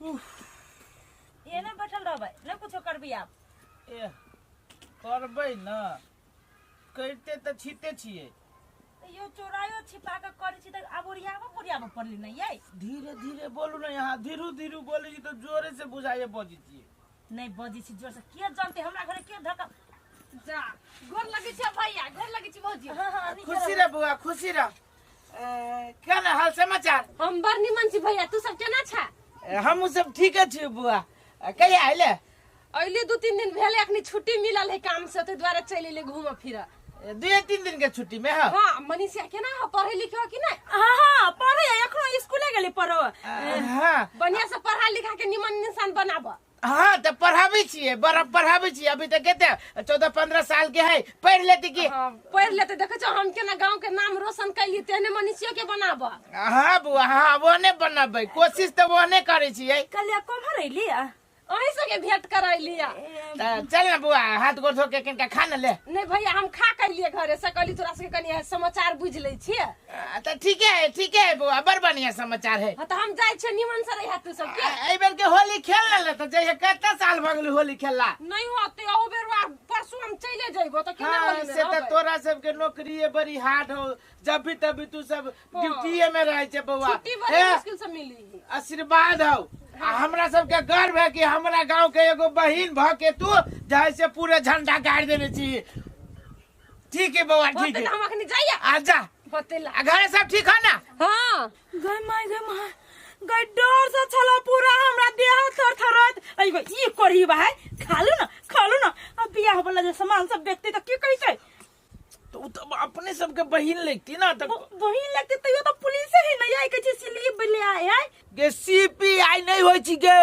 एने बैठल रहबै नहि कुछो करबी आब। ए करबै न, करिते तऽ छिते छियै। यो चोरायो छिपा के करै छी तऽ आब ओरियाबो पोरियाबो पड़ली नहि यै। धीरे धीरे बोलू ने, यहाँ धीरू धीरू बोलै छी तऽ जोरे से बुझाइए बजै छियै। नहि बजै छी जोर से, के जानते हमरा घरे के धक्का। जा गोर लगै छै भैया, गोर लगै छी भौजी। हाँ हाँ खुशी रह बौआ, खुशी रह। केना हाल समाचार? हम बड़ निमन छी भैया, तू सब केना छा? हमहूँ सब ठीके छी बौआ। कहिया अयले? अयली 2-3 दिन भेले, अखनी छुट्टी मिलल है काम से, ताहि दुआरे चलि एलियै घूमऽ फिरऽ। 2-3 दिन के छुट्टी में? हाँ हाँ। मनीषा केना हो, पढ़े लिखे हो कि नहीं? हाँ हाँ पढ़े, एखनो स्कूले गेली पढ़ो। हाँ बढ़िया से पढ़ा लिखा के निमन इंसान बनाब। हाँ तो पढ़ाबै छियै, बड़ा पढ़ाबै छियै। अभी तक कते 14-15 साल के है, पढ़ लेते की? हाँ, पढ़ लेते। देखै छौ हम केना गांव के नाम रोशन कैली, तेहने मनीषियो के बनाब। हाँ बुआ, हाँ वो ने बनाबै, कोशिश तऽ वो ने करै छियै। कलिया कोम्हर अयली? अहीं सबके भेंट करैली। चल ना बुआ, हाथ गोड़ धो के कनिका खा न ले। नहीं भैया, हम खा के लिए घरे से, कहली तोरा सबके कनी समाचार बुझ लै छियै। तऽ ठीके है, ठीके है बुआ, बड़ बढ़िया समाचार है। हाँ, तऽ हम जाइ छियै, निमन से रहिया तू सबके। एहि बेर के होली खेल ले तऽ जइहे, कते साल भऽ गेल होली खेलला? नहीं होते, अहू बेर परसू हम चले जइबो तऽ केना होली में से तऽ रहबै? तोरा सबके नौकरी बड़ी हार्ड हो, जब भी तभी तू सब ड्यूटीए में रहै छै बौआ। छुट्टी बड़ी मुश्किल से मिली। आशीर्वाद हो। आ हमरा सबके गर्व है कि हमरा गांव के एगो बहिन भ के तू जाय से पूरे झंडा गाड़ देने छी। ठीक है बौआ, ठीक है। हम अखनी जाइए। आ जा। होते ला। आ घरे सब ठीक है ना? हाँ। गय माय, गय माय, गय डर से छलो पूरा हमरा देह थर थरत। अई गो ई करही भाई, खालू ना, खालू ना। अब बियाह वाला जे सामान सब देखते त की कहते? तो उ तो अपने सबके बहिन लगती ना, तो बहिन लगती तैयो तो पुलिस ही नहीं आई, कहै छै स्लिप ले आए है। गे सीपीआई नहीं होय छी गे,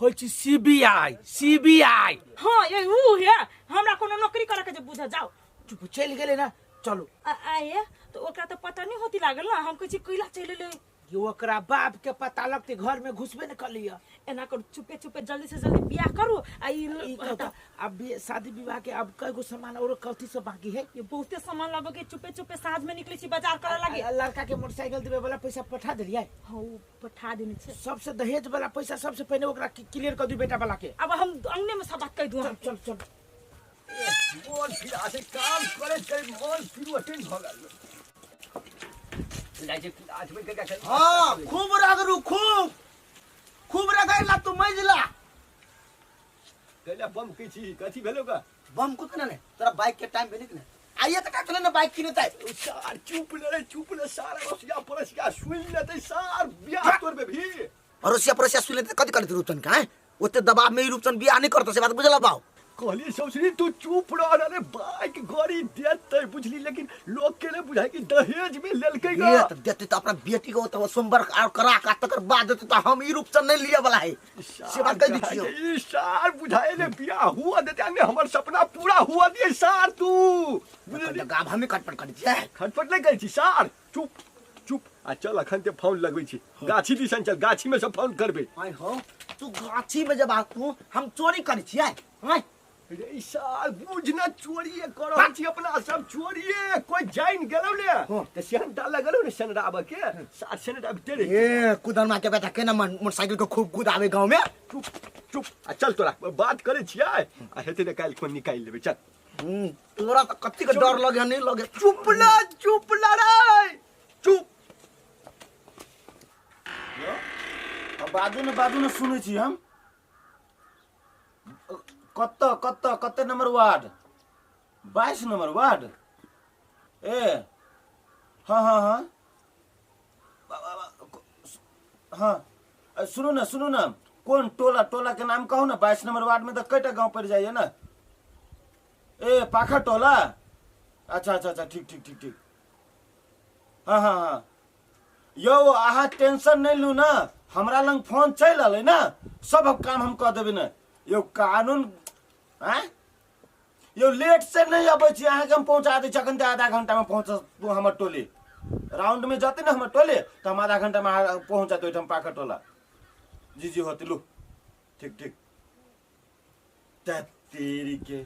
होय छी सीबीआई, सीबीआई। हां ये उ है, हमरा कोनो नौकरी करे के जे बुझ जाओ। चुप चल गेले ना, चलो। आए तो ओकरा तो पता नहीं होती लागल ना, हम कहै छी कैला चल ले। ये ओकरा बाप के पता लगते घर में घुसबे न कलिया। एना करू, चुपे चुपे जल्दी से जल्दी बियाह करू। आ ई कहता अब शादी विवाह के अब कई गो सामान और कथी सब बाकी है? ये बहुते सामान लाबे के, चुपे चुपे साँझ में निकले छी बाजार करे लागे। लड़का के मोटरसाइकिल देवे वाला पैसा पठा देलियै? हां पठा देने छै। सबसे दहेज वाला पैसा सबसे पहले ओकरा क्लियर कर दी बेटा वाला के। अब हम अंगने में सब बात कह दू। चल चल चल। मोन फिर आसे काम करे करे मोन फिर अटेंड भ गेल। हाँ खूब रगड़ू, खूब खूब रगड़ला तू मजला। कैला बम की छी, कथी भेलो का? बम को केना ने तोरा बाइक के टाइम भेलै कि ने? आइए त का ने बाइक किने ताई। सार चुप ले, चुप ले, सारा रसिया परसिया सुन लेतै, सार बियाह तोरबे भी। अरोसिया परसिया सुन लेतै कथि करतै रूपचन का? ओते दबाव में रूपचन बियाह नहीं करतै, से बात बुझला बाऊ। कहलिए सौसरी तू चुप रह, अरे बाइक गाड़ी देतै बुझली, लेकिन लोग के ने बुझाई कि दहेज में लेलकै गा। ये त देतै त अपना बेटी के ओतऽ सोमवार आर करा के तकर बाद देतै, त हम ई रूपचन नहीं लिअ वाला है, से बात कह दै छियौ। ई सार बुझाए ने बियाह हुआ देतै ने, हमर सपना पूरा हुआ दिए सार तू। बुझली गाभ हमें खटपट करै छियै। खटपट नहीं करै छी सार, चुप चुप। आ चल अखन ते फोन लगबै छी, गाछी दिसन चल, गाछी में सब फोन करबै। आइ हो तू गाछी में जब आ तू हम चोरी करै छियै? आइ रे साल बुझना चोरिए कर छी अपना सब चोरिए, कोई जाइन गेलौ ने त सेहनता लगलौ ने सनराब के, सार सनराब दे रे। ए कुदरमा के बेटा केना मोटरसाइकिल के खूब कुदावे गांव में। चुप चुप आ चल तोरा बात करै छियै, आ हेतै त काल्हि कोन निकालि लेबै चल। तोरा त कत्ती के डर लगे नहीं लगे। चुप ना, चुप ना रे, चुप। बाजू ने सुनै छी हम। कत्त कत्त कत्ते नंबर वार्ड? 22 number ward. ए हाँ हाँ हाँ हाँ सुनू ना, सुनू ना, कौन टोला, टोला के नाम कहू ना। 22 नंबर वार्ड में तो कईटा गांव पड़ जाइए ना। ए पाखा टोला, अच्छा अच्छा अच्छा, ठीक ठीक ठीक ठीक, हाँ हाँ हाँ। यौ अहाँ टेंशन नहीं लू ना, हमरा लंग फोन चलि अलै ना, सब काम हम कऽ देबै ना। यौ कानून आँय यौ लेट से नहीं अबै छी, अहाँके हम पहुँचा दै छी अखन तऽ आधा घंटा में पहुँचत हमर टोली। राउंड में जतै ने हमर टोली तऽ हम आधा घंटा में पहुँचत ओहिठाम पाखर टोला। जी जी होते लू, ठीक ठीक। तेरी के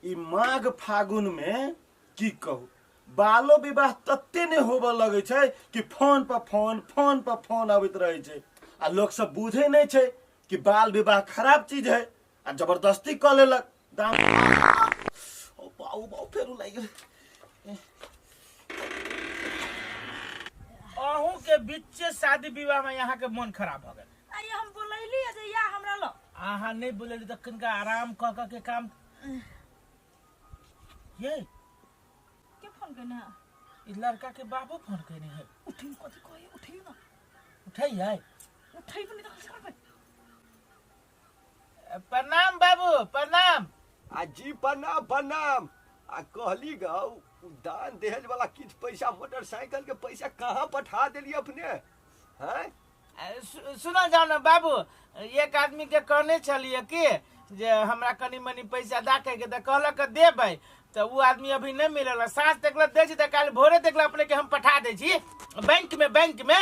ई माघ फागुन में की कहू, बालो विवाह तते नहि होबऽ लगै छै कि फोन पर फोन, फोन पर फोन अबैत रहै छै, आ लोक सब बुझै नहि छै कि बाल विवाह खराब चीज है आ जबरदस्ती कऽ लेलक दाम। ओ बाऊ बाऊ फेर लागि गेल। अहूँ के बीचे शादी विवाह में यहाँ के मन खराब हो गेल। अरे हम बोलैली जे या हमरा ल। अहाँ नहीं बोलेली तऽ कनिका आराम कऽ कऽ के काम ये के फोन केने है? ई लड़का के बाबू फोन केने है। उठिन कथी कहे उठिन ना। उठै है? उठै पनि त कसरी करबै? प्रणाम बाबू प्रणाम। आ जी प्रणाम प्रणाम। आ कहली गौ उ दान दहेज वाला किछु पैसा मोटरसाइकिल के पैसा कहाँ पठा देली अपने हैं? सुनल जाओ ना बाबू, एक आदमी के कहने छलिए कि जे हमरा कनी मनी पैसा दा के तऽ कहलक देबै, तऽ उ आदमी अभी नहीं मिलल। साँझ तक दै छी तऽ काल्हि भोरे तक अपने के हम पठा दै छी बैंक में, बैंक में।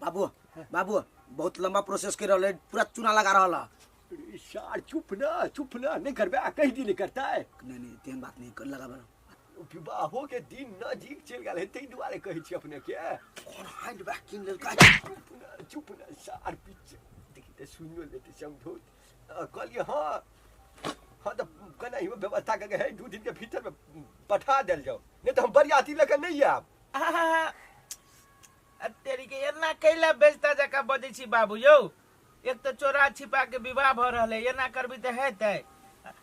बाबू बाबू बहुत लंबा प्रोसेस कर रहल है, पूरा चूना लगा रहल है। सार चुप ना चुप ना, नहीं करबे आ कहि दी नहीं करता है। नहीं नहीं तेहन बात नहीं कर लगा बड़ा। विवाहो के दिन नजीक चलि गेल है ताहि दुआरे कहै छी अपने के। कोन हैंड बैग कीन लेलकै? चुप ना चुप ना सार पीछे देखी तऽ सुनियो लेते समझो। कहलियै हाँ हाँ तऽ केना ही व्यवस्था कऽ के है 2 दिन के भीतर में पठा देल जाओ, नहीं तऽ हम बरियाती लऽ के नहीं आयब। तेरी के एना कैला बेचता जकाँ बजै छी बाबू यौ। एक तऽ चोरा छिपा के विवाह भऽ रहल है, एना करबी तऽ हेतै?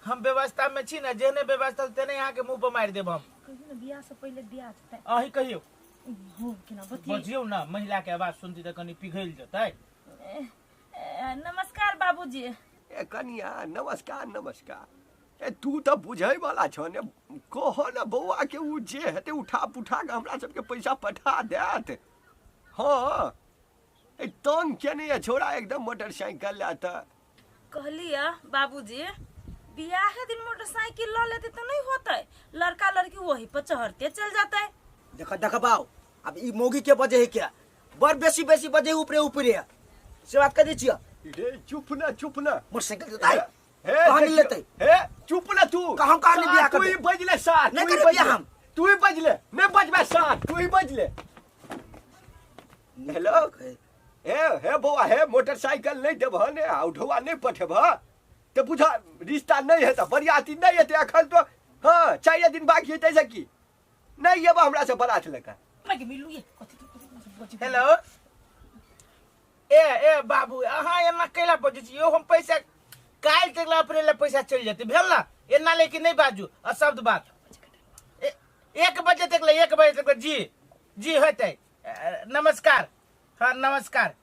हम व्यवस्था में छी ना, जेहने व्यवस्था तेने यहाँ के मुंह पर मारि देब हम। कहियो ना बियाह से पहिले दिया जेतै। अहीं कहियो। हो केना बतियै? बजियौ ना, महिला के आवाज सुनती तऽ कनी पिघलि जेतै। नमस्कार बाबूजी। ए कनिया नमस्कार नमस्कार। ए तू तऽ बुझै वाला छ ने, कह ने बौआ के उ जे हेतै उठा पुठा के हमरा सबके पैसा पठा देत। हाँ ए तंग केने ये छोरा एकदम मोटरसाइकिल लए तऽ। कहलियै बाबूजी बियाहे दिन मोटरसाइकिल ल लेते तो नहीं होते, लड़का लड़की वही पर चढ़ते चल जाते। देख देख बाऊ, अब ई मोगी के बजे है क्या बड़ बेसी बेसी बजे ऊपरे ऊपरे से बात कर दै छियै। रे चुप ना चुप ना। मोटरसाइकिल देतै? हे, कहाँ देखियौ। लेतै? हे चुप ना तू। कहाँ कहाँ नहीं बियाह तू ही करबै? बजले सार, नहीं तू ही करबै बियाह बजले। हम। तू ही बजले, नहीं बजबे सार, तू ही बजले। हेलो हे हे बौआ हे मोटरसाइकिल नहीं देबह ने आ उठौआ नहीं पठेबह तऽ बुझा रिश्ता नहीं हेतै, बरियाती नहीं हेतै अखन तो। हाँ 4 दिन बाकी हेतै से की नहीं एबह हमरा से बारात लऽ कऽ। मिलू ये कथी कथी हेलो ए ए बाबू अहाँ एना कैला बजै छी यौ? हम पैसा काल्हि तक अपने लए पैसा चलि जेतै भेल ना, एना लेकिन नहीं बाजू अशब्द बात। 1 बजे तक ले, 1 बजे तक ले, जी जी हेतै। नमस्कार। हाँ नमस्कार।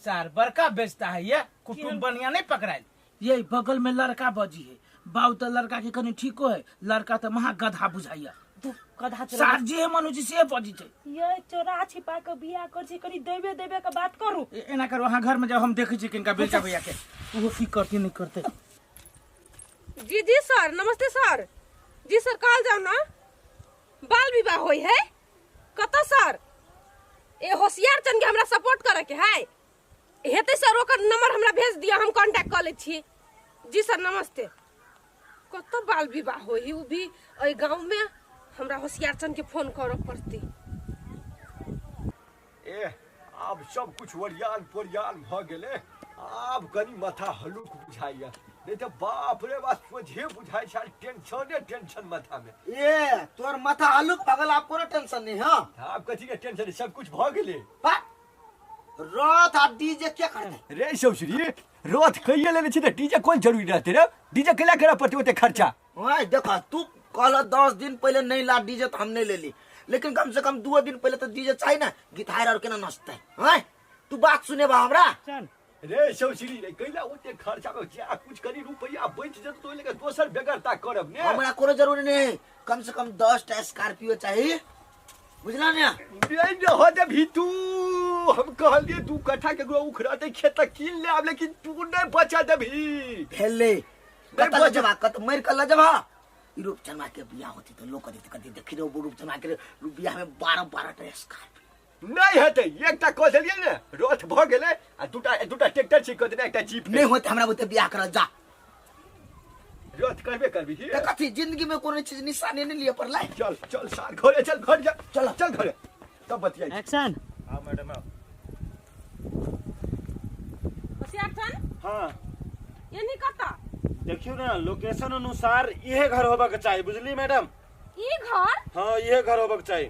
सार बड़का बेचता है ये कुटुम्ब बढ़िया नहीं पकड़ायल। ये बगल में लड़का बजी है बाबू, तो लड़का के कनी ठीको है, लड़का तो महा गधा बुझाइया। गधा चोरा सार जे मन होइ छै से बजी छै। ये चोरा छिपा के बियाह कर छी, कनी देबे देबे के बात करू। एना करू अहाँ घर में जाओ, हम देखै छी किनका बेचा भैया के ओहो की करते नहीं करते। जी जी सर नमस्ते सर। जी सर कहल जाओ ना बाल विवाह होई है कत सर? ए होशियार चन के हमरा सपोर्ट करे के है हेतै सर, ओकर नंबर हमरा भेज दिअ, हम कांटेक्ट कर लै छी। जी सर नमस्ते। कत बाल विवाह होई उ भी एहि गांव में, हमरा होशियार चन के फोन करऽ पड़तै। ए आब सब कुछ ओरियान पोरियान भऽ गेलै, आब कनी माथा हलुक बुझाइया, नहीं तऽ बाप रे बाप सोझे बुझाइ छै टेंशने टेंशन माथा में। ए तोर माथा हलुक भऽ गेल, आब कोनो टेंशन नहीं। हाँ आब कथी के टेंशन, सब कुछ भऽ गेलै। रथ आ डीजे के करतै? रे सौसरी रथ कहिए लेने छी तऽ डीजे कोन जरूरी रहतै रे? डीजे कैला करऽ पड़तै ओते खर्चा? ओए देख तू कहल 10 दिन पहले नहीं ला डीजे तो हम नहीं लेली, लेकिन कम से कम 2 दिन पहले तो डीजे चाहिए ना, गीतहार और केना नचतै। हैं तू बात सुने बा हमरा? चल रे सौसरी रे कैला ओते खर्चा में जा कुछ कनी रुपया बचि जेतौ तो ओइ लए दोसर बेगरता करब ने। हमरा कोनो जरूरी नहीं, कम से कम 10 टा स्कॉर्पियो चाहिए, बुझला ने? नहीं रह देबही तू, हम कहलिए 2 कट्ठा के केकरो उखड़तै खेत त कीन ले आब, लेकिन तू नहीं बचा देबही। भेलै नहीं कत बचा। लजबा, कत मरि के लजबा। ई रूपचनमा के बियाह होती तो लोग कथी कथी देखी रे, रूपचनमा के बियाह में 12-12 टा स्कॉर्पियो। नहीं हेतै, एकटा कऽ देलियै ने रथ भऽ गेलै आ दूटा ट्रैक्टर छै कऽ देने, एकटा जीप नहीं होते हमरा बुते बियाह करल जा। रथ करबे करबी त कथी जिंदगी में कोनो चीज निशाने नहीं लिए पड़लै। चल चल सार घरे चल, घर जा, चल चल घरे तब बतियाई। एक्शन। आओ मैडम आओ। होशियार चन हाँ। यानी कत? देखियो ना, लोकेशन अनुसार इहे घर होबा के चाही, बुझली मैडम? ई घर? हाँ, इहे घर होबा के चाही।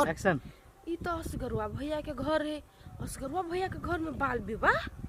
एक्शन। ई तो असगरुआ भैया के घर है। असगरुआ भैया के घर में बाल विवाह?